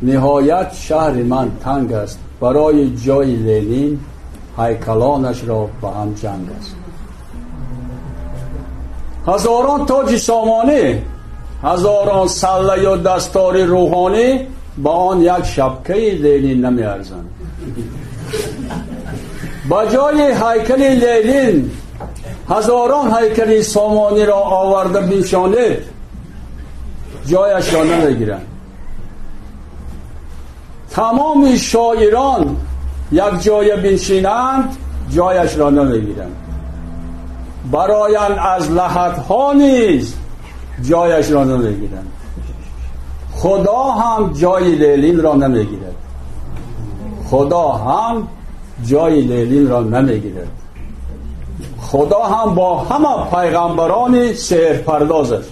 ниҳоят шаҳри ман танг аст, барои ҷои Ленин ҳайкалонашро ба ҳам ҷанг аст. Ҳазорон тоҷи сомонӣ, ҳазорон саллаю дастори рӯҳонӣ ба он як шабкаи Ленин намеарзанд. Ба ҷои ҳайкали Ленин ҳазорон ҳайкали сомониро оварда биншонед, ҷояшро намегиранд. Тамоми шоирон як ҷоя биншинанд, ҷояшро намегиранд. Бароянд аз лаҳатҳо низ ҷояшро намегиранд. Худо ҳам ҷои Ленинро намегирад. Худо ҳам ҷои Ленинро намегирад. Худо ҳам бо ҳама пайғамбарони сеҳрпардоз аст.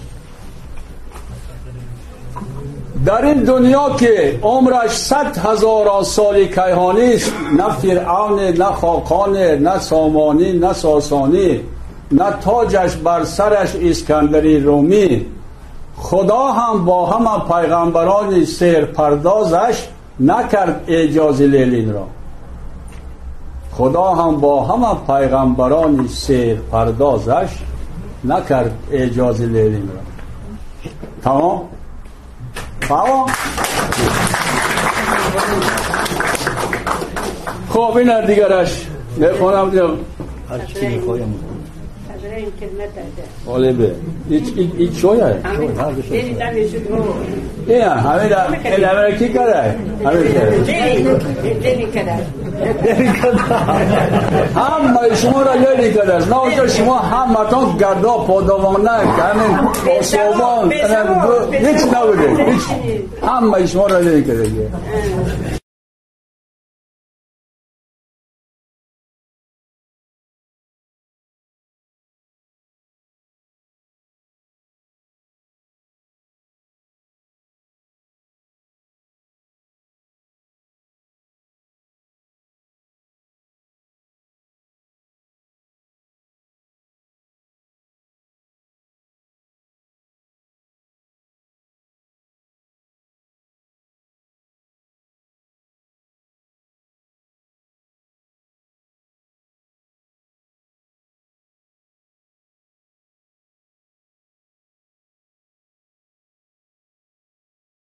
Дар ин дунё ки умраш 100 ҳазорон соли кайҳонист, на фиръавне, на хоқоне, на сомонӣ, на сосонӣ, на тоҷаш бар сараш Искандари Румӣ, Худо ҳам бо ҳама пайғамбарони сеҳрпардозаш накард эъҷози Ленинро. Худо ҳам бо ҳама пайғамбарони сеҳрпардозаш накард эъҷози Ленинро. Тамом? Тамом? Хоб, ина дигараш мехонам. Оле бе. Ич чоя? Ина, ҳамина, ин ҳамина ки карда? Ҳамин карда. Ҳамаи шуморо Ленин кардааст. На онҷо шумо ҳаматон гадо, подавона, ҳамин особон, ҳеч набудед. Ҳеч. Ҳамаи шуморо Ленин карда.